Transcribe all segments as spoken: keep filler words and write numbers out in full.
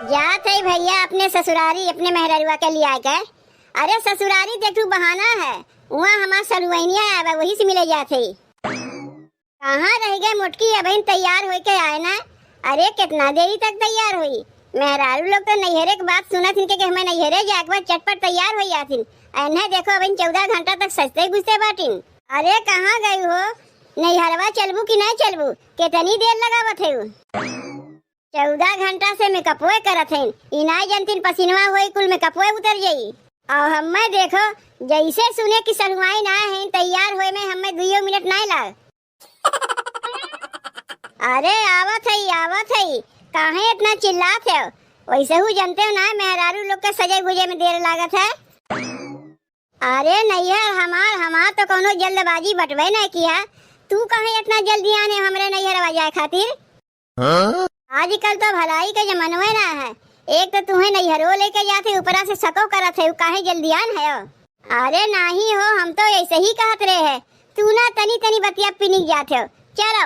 जात है भैया अपने ससुरारी अपने मेहररुआ के लिया के। अरे ससुरारी तो एक ठो बहाना है, वहाँ हमार सलुआइनिया आवे, वही से मिले जात है। कहाँ रह गए मोटकी, अबहिन तैयार होई के आए ना। अरे कितना देरी तक तैयार होई, मेहरारू लोग तो नैहरे के बात सुनत हिन के, कि हमें नैहरे जाए के बाद चटपट तैयार होई आथिन। एन्हे देखो अबहिन चौदह घंटा तक सजते गुजते बाटिन। अरे कहाँ गई हो, नैहरवा चलबू कि नहीं चलबू, कितनी देर लगावत है? चौदह घंटा से मेकअपवे करत हईन, ई नाय जनतीन पसीनवा होई, कुल मेकअपवे उतर जाई। और हम्मे देखो, जैसे सुने कि सलुआइन आए हईन, तैयार होए में हम्मे दुइयो मिनट नाय लाग। अरे आवत हई, आवत हई, काहे इतना चिल्लात हो? वैसे हु जनते हो ना, मेहरारू लोग के सजे गुजे में देर लागत है। अरे नैहर हमार, हमार तो कौनो जल्दबाजी बटवे नहीं किया। तू काहे इतना जल्दी आने हमरे नैहरवा जाए खातिर? हाँ? आजकल तो भलाई के जमनवे ना है। एक तो तुहे नैहरो लेके जात है, ऊपरा से सको करत है, काहे जल्दी आन है? अरे नाही हो, हम तो ऐसे ही कहत रहे है। तू ना तनी तनी बतिया पिनिक जात हो। चलो,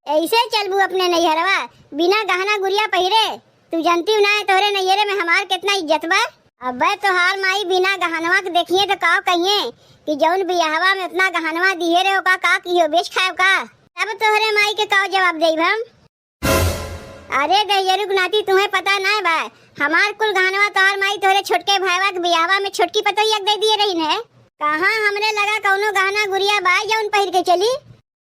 ऐसे चलबू अपने नैहरवा बिना गहना गुरिया पहिरे? तू जनती ना है तोहरे नैहरे में हमार कितना इज्जत बा। अबे तोहार माई बिना गहनवा के देखिए तो का कहिए कि जौन बियाहवा में उतना गहनवा दिए रहे हो का, का किहो, बेच खाए का? तब तोहरे माई के का जवाब देब हम? अरे दहियरू के नाती, तुम्हें पता ना बा, हमार कुल गहनवा तोहार माई तोहरे छोटके भाईवा के बियाहवा में छोटकी पतोहिया के दे दिए रही है। कहाँ हमरे लगा कौनो गहना गुरिया बा जौन पहिर के चली?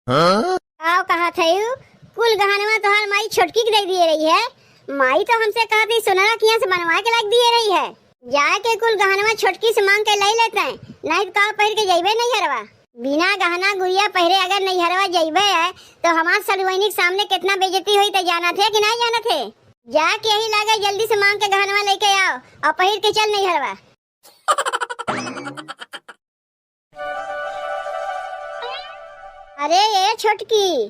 हाँ? का कहत है यू? कुल गहनवा तोहार माई छोटकी के दे दिए रही है। माई तो हमसे कहत ही सोनरा किहाँ से बनवा के लाग दिए रही है। जाए के कुल गहनवा छोटकी से मांग के ले लेते हैं, नहीं तो का पहिर के जइबे नैहरवा। बिना गहना गुरिया पहिरे अगर नैहरवा जइबे है तो हमार सलुआइनी के सामने कितना बेइज्जती होई, तो जानत है कि नहीं जानत है? जाके यही लागे जल्दी से मांग के गहनवा लेके आओ और पहिर के चल नैहरवा। अरे ए छोटकी,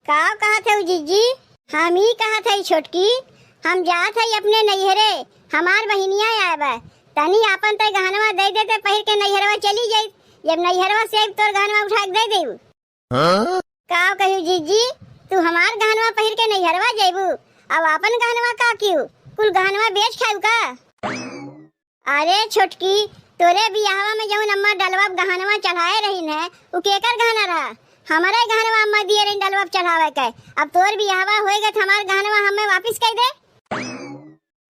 का कहत हऊ जिज्जी? हम ई कहत हई छोटकी, हम जात हई अपने नैहरे, हमार बहिनिया आए बा, तनी आपन तय गहनवा दे देते, पहिर के नैहरवा चली जाई। जब नैहरवा से आइब तोर गहनवा उठा के दे देब। हाँ? का कहू जिज्जी, तू हमार गहनवा पहिर के नैहरवा जइबू, अब आपन गहनवा का कियू? कुल गहनवा बेच खाऊ का? अरे छोटकी, तोरे बियाहवा में जौन अम्मा डलवा गहनवा चढ़ाए रहीन है, उ केकर गहना रहा? हमरे गहनवा अम्मा दिए रहीन डलवा चढ़ावे के। अब तोर बियाहवा होए गए तो हमार गहनवा हमें वापिस कर दे।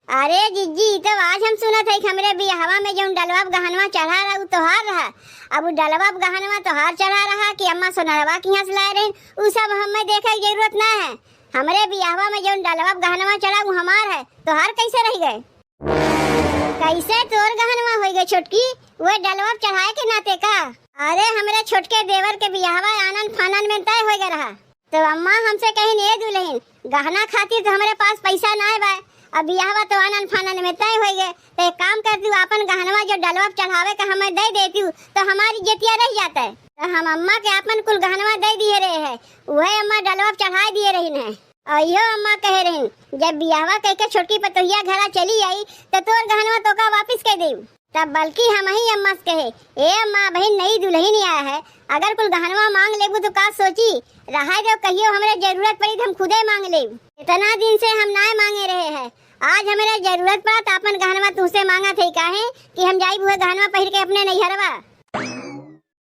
अरे जिज्जी, ई तो आज हम सुनत है कि हमरे बियाहवा में जौन डलवा गहनवा चढ़ा रहा, उ तोहार रहा। अब उ डलवा गहनवा तोहार चढ़ा रहा कि अम्मा सोनरवा किहाँ से लाए रहीन, उ सब हमें देखे के जरूरत ना है। हमरे बियाहवा में जौन डलवा गहनवा चढ़ा, उ हमार है, तोहार कैसे रह गए? कैसे तोर गहनवा होई गए छोटकी, वो डलवा चढ़ाए के नाते का? अरे हमरे छोटके देवर के बियाहवा आनन फानन में तय होई गए रहा, तो अम्मा हमसे कहिन, "ए दुल्हन, गहना खातिर तो हमरे पास पैसा नाय बा, अब बियाहवा तो आनन फानन में तय होई गए, तो एक काम कर, तू आपन गहनवा जो डलवा चढ़ावे के हमें दे देती, तो हमारी इज्जतिया रह जाता है।" तो हम अम्मा के आपन कुल गहनवा दे दिए रहे हैं, वह अम्मा डलवा चढ़ाए दिए रही है। अइहो अम्मा कहे रहिन, "जब बियाहवा कइके छोटकी पतोहिया घरा चली आई, त तोर गहनवा तोका वापिस कइ देब।" तब बल्कि हमही अम्मा से कहे, "ए अम्मा, बहिन नई दुल्हन आया है, अगर कुल गहनवा मांग लेबू तो का सोची? रहाई देव, कहियो हमरे जरूरत पड़ी त हम खुदे मांग लेब। इतना दिन से हम नाय मांगे रहे हैं, आज हमरे जरूरत पड़ा त आपन गहनवा तुहसे मांगत है, काहे कि हम जाइब उहे गहनवा पहिर के अपने नैहरवा।"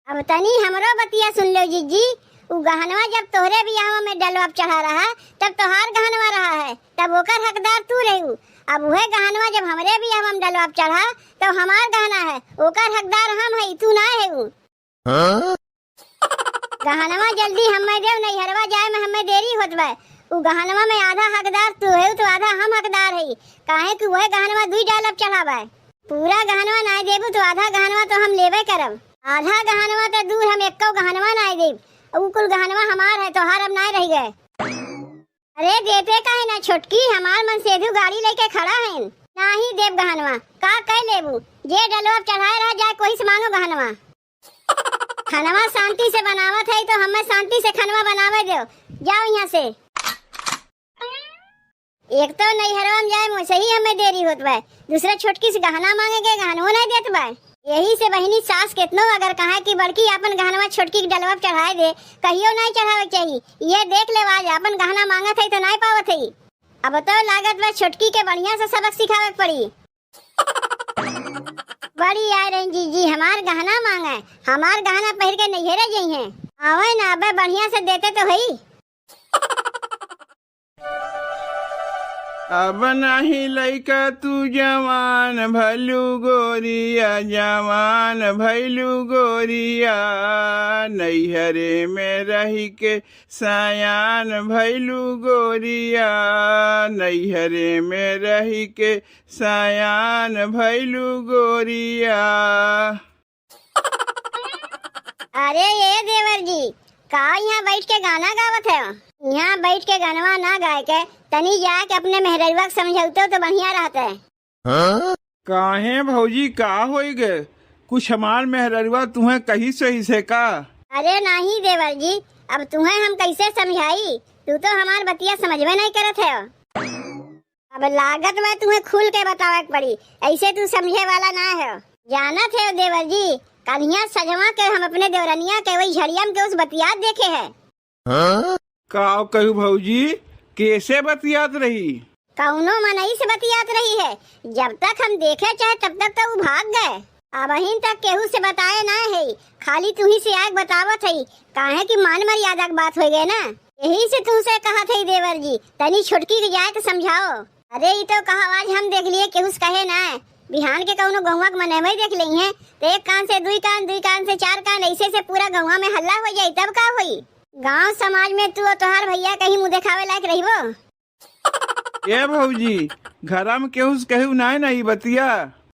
अब तनी हमरो बतिया सुन लो जिज्जी, उ गहनवा जब तोहरे बियाहवा में डलवा चढ़ा रहा, तब तोहार गहनवा रहा है, तब ओकर हकदार तू रहू। अब उहे गहनवा जब हमरे बियाहवा में डलवा चढ़ा, तब हमार गहना है, ओकर हकदार हम है, तू ना है उ। हाँ? गहनवा जल्दी हमें देव, नैहरवा जाए में हमें देरी होत बा। उ गहनवा में आधा हकदार तू है, तो आधा हम हकदार है, काहे कि उहे गहनवा दुई डलवा चढ़ावा है। पूरा गहनवा नाय देबू तो आधा गहनवा तो हम लेबे करब। आधा गहनवा तो दूर, हम एक्को गहनवा नाय देब। उ कुल गहनवा हमार है, तोहार अब नाय रह गए। अरे देते काहे ना छोटकी, हमार मन सेधु गाड़ी लेके खड़ा है। नाही देब गहनवा, का कह लेबू? जे डलवा चढ़ाए रह जाए, कोई से मांगो गहनवा। खनवा शांति से बनावत है तो हमें शांति से खनवा बनावे दो। जाओ यहाँ से। एक तो नैहरवा में जाए में सही हमें देरी होत बा, दूसरा छोटकी से गहना मांगे के गहनो नहीं देत बा। यही से बहिनी सास केतनो अगर कहा कि बड़की आपन गहनवा छोटकी के डलवा पे चढ़ाए दे, कहियो नहीं चढ़ावे के चाहिए। ये देख ले आज आपन गहना मांगत है तो नहीं पावत है। अब तो लागत बा छोटकी के बढ़िया से सबक सिखावे के पड़ी। बड़ी आए रही जीजी, हमार गहना मांगे, हमार गहना पहिर के नैहरे जइहें। आवे ना, अबे बढ़िया से देते तो हई। अब नाही लइका तू जवान भइलू गोरिया, जवान भइलू गोरिया, नैहरे में रहि के सयान भइलू गोरिया, नैहरे में रहि के सयान भइलू गोरिया। अरे ये देवर जी, का यहाँ बैठ के गाना गावत है? यहाँ बैठ के गनवा ना गाए के, तनी जाके अपने मेहररुआ के समझौतो तो बढ़िया रहत है। हाँ? काहे भौजी, का होई गे? कुछ हमार मेहररुआ तुहें कही सही से का? अरे नाही देवर जी, अब तुहें हम कैसे समझाई? तू तो हमार बतिया समझबे नहीं करत है। अब लागत बा तुहें खुल के बतावे के पड़ी, ऐसे तू समझे वाला ना है। जानत है देवर जी, कलिया सजवा के हम अपने देवरनिया के वही झड़िया में केहू से बतियात देखे है। हाँ? का कहू भौजी, कैसे बतियात रही? कौनो मनई से बतियात रही है। जब तक हम देखे चाहे तब तक तो उ भाग गए। अबहिन तक केहू से बताए ना है, खाली तुही से आके बतावत है, काहे कि मान मर्यादा के बात हो गए ना। यही से तुमसे कहत है देवर जी, तनी छोटकी के जाए तो समझाओ। अरे ई तो कहा आज हम देख लिए, केहू से कहे ना है। बिहान के कौनो गौवा के मनई देख लेइहें तो एक कान से दुई कान, दुई कान से चार कान, ऐसे से पूरा गौवा में हल्ला हो जाई, तब का होई? गांव समाज में तू और तोहार भैया कहीं मुंह देखावे लायक रहिबो? ए भौजी, घरा में केहू से कहू नाय ना ई बतिया?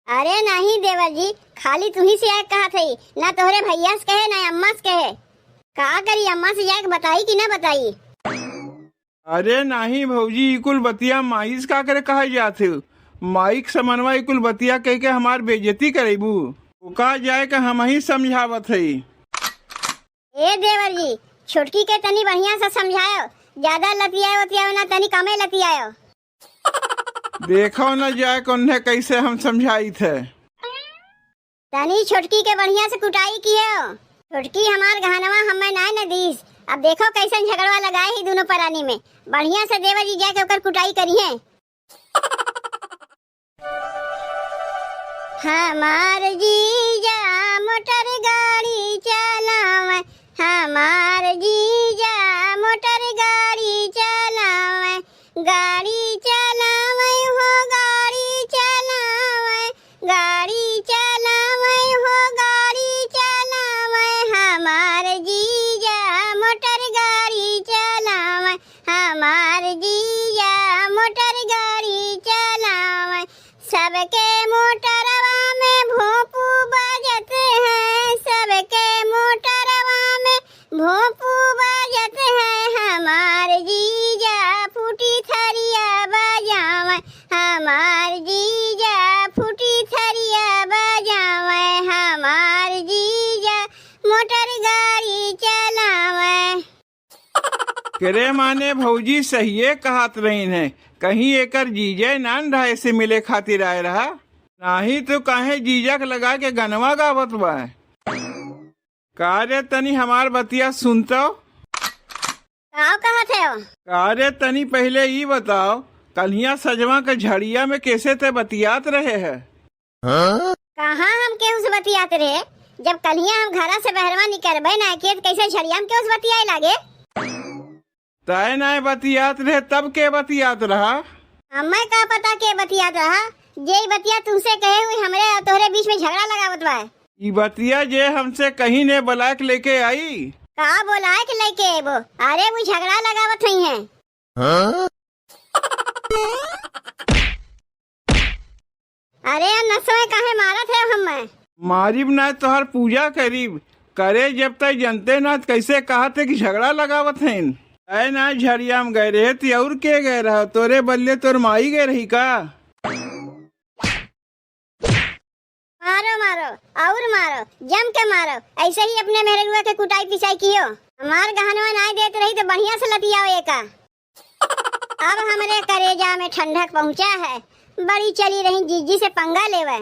अरे नहीं देवर जी, खाली तुही से आके कहत हई, ना तोहरे भैया से कहे, ना अम्मा से कहे। का करी, अम्मा से जाके बताई कि ना बताई? अरे नाही भौजी, ई कुल बतिया माई से का करे कहा जात है? माई के समनवा ई कुल बतिया कह के हमार बेइज्जती करेबू। ओका जाए के हम ही समझावत हई। ए देवर जी, छोटकी के तनी बढ़िया से समझायो, ज्यादा लतियायो वतियायो ना, तनी कमे लतियायो। देखो न जाए कौन है कैसे हम समझाई थे। तनी छोटकी के बढ़िया से कुटाई कियो। छोटकी हमार गहनवा हमें नाय न दीस। अब देखो कैसन झगड़वा लगाए ही दोनों परानी में। बढ़िया से देवर जी जाके ओकर कुटाई करिहें। हमार जीजा मोटर गाड़ी चलावे, हमार जीजा मोटर गाड़ी चलावे, गाड़ी चलावे हो गाड़ी चलावे, गाड़ी चलावे हो गाड़ी चलावे, हमार जीजा मोटर गाड़ी चलावे, हमार जीजा मोटर गाड़ी चलावे। सबके मोटरवा में भोंपू बजत है, सबके मोटरवा में भोंपू बजत है, हमार जीजा फूटी थरिया बजावे, हमार जीजा फूटी थरिया बजावे, हमार जीजा मोटर गाड़ी चलावे। केरे माने भौजी सहिए कहत रहीन है, कहीं एकर जीजे नान रहे से मिले खातिर आए रहा, नाही तो काहे जीजा के लगा के गनवा गावत बा। का रे, तनी हमार बतिया सुन तो। का कहत है? का रे, तनी पहिले ई बताओ, कल्हिया सजवा के झड़िया में कैसे ते बतियात रहे है? हाँ? कहाँ हम केहू से बतियात रहे? जब कल्हिया हम घरा से बहरवा निकरबे ना किए, तो कैसे झड़िया में केहू से बतियाए लागे? तय नाय बतियात रहे, तब के बतियात रहा? हमें का पता के बतियात रहा? जे ई बतिया तुमसे कहे हुई, हमरे और तोहरे बीच में झगड़ा लगावत बा। ई बतिया जे हमसे कहीं ने बुला के लेके आई। का बोलाए के लेके अइबो? अरे वो झगड़ा लगावत हुई हैं। हाँ? अरे यार नसोए काहे मारत है हमें? मारिब ना तोहर पूजा करीब। करे जब तय जनते ना त कैसे कहत है कि झगड़ा लगावत हैं। तय ना झड़िया में गए रहे ती और के गए रहा? तोरे बल्ले तोर माई गए रही का? मारो मारो और मारो, जम के मारो, ऐसे ही अपने मेहरुआ के कुटाई पिसाई कियो। हमार गहनवा नाय देत रही तो बढ़िया से लतियाओ एका। अब हमरे करेजा में ठंडक पहुंचा है, बड़ी चली रही जीजी से पंगा लेवे।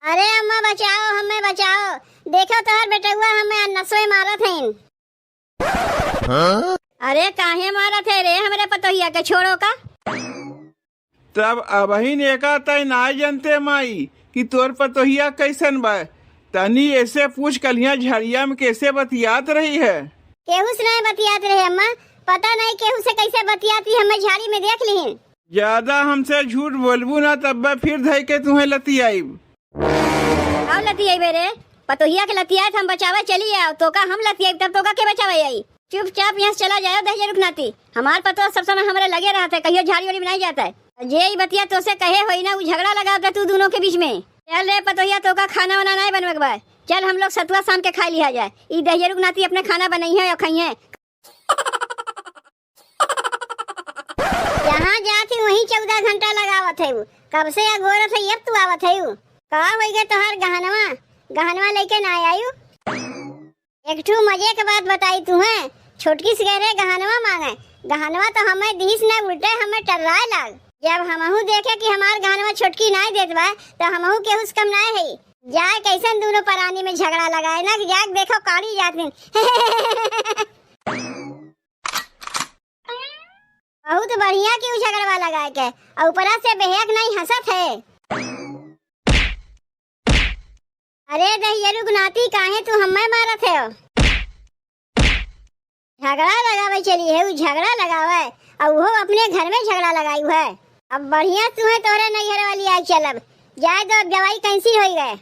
अरे अम्मा बचाओ, हमें बचाओ, देखो तोहर बेटउआ हमें नसोए मारत हैं। हाँ? अरे काहे मारत है रे हमरे पतोहिया के, छोड़ो का। तब अबहिन एका तय नाय जनते माई कि तोर पतोहिया कैसन बा। तनी ऐसे पूछ, कलिया झड़िया में कैसे बतियात रही है? केहू से नाय बतियात रहे अम्मा, पता नाय केहू से कैसे बतियाती, हमें झाड़ी में देख ली। ज्यादा हमसे झूठ बोलबू ना, तब फिर धई के तुहें लतियाइब। आओ लतियाइबे रे, पतोहिया के लतियाए हम बचावे चली आओ, तोका हम लतियाइब तब तोका के बचावे आई? चुपचाप यहाँ से चला जाओ दहिजरुक नाती। हमार पतोह सब समय हमरे लगे रहत है, कहियो झाड़ी उड़ी में नाय जात है। जे ई बतिया तोसे कहे होई ना, उ झगड़ा लगावत है तू दोनों के बीच में। चल रे पतोहिया, तोका खाना वाना नाय बनवे के बा। चल हम लोग सतुआ सान के खाई लिहा जाए। ई दहिजरुक नाती अपने खाना बनइहे और खइहे। जहाँ जात ही वहीं चौदह घंटा लगावत है। कब से अगोरत है, अब तू आवत है। का होई गे तोहार गहनवा? गहनवा लेके ना आयु? एक ठू मजे के बात बताई तुहें, छोटकी से गए रहे गहनवा मांगे, गहनवा तो हमें दीस न, उल्टे हमें टर्राए लाग। जब हमहू देखे कि हमार गहनवा छोटकी नाय देत बा, तो हमहू केहू से कम नाय है। जाए कैसन दोनों परानी में झगड़ा लगाए ना, कि जाके देखो काड़ी जात दिन। बहुत बढ़िया की उ झगड़वा लगाए के, और ऊपरा से बेहक नहीं हंसत है। अरे दहिजरुक नाती, काहे तू हमें मारत है? झगड़ा लगावे चली है, उ झगड़ा लगावे, और वो अपने घर में झगड़ा लगाई है। अब बढ़िया तू है, तोहरे नैहर वाली आई चलब, जाए दो, अब जवाई कैंसिल होई गए।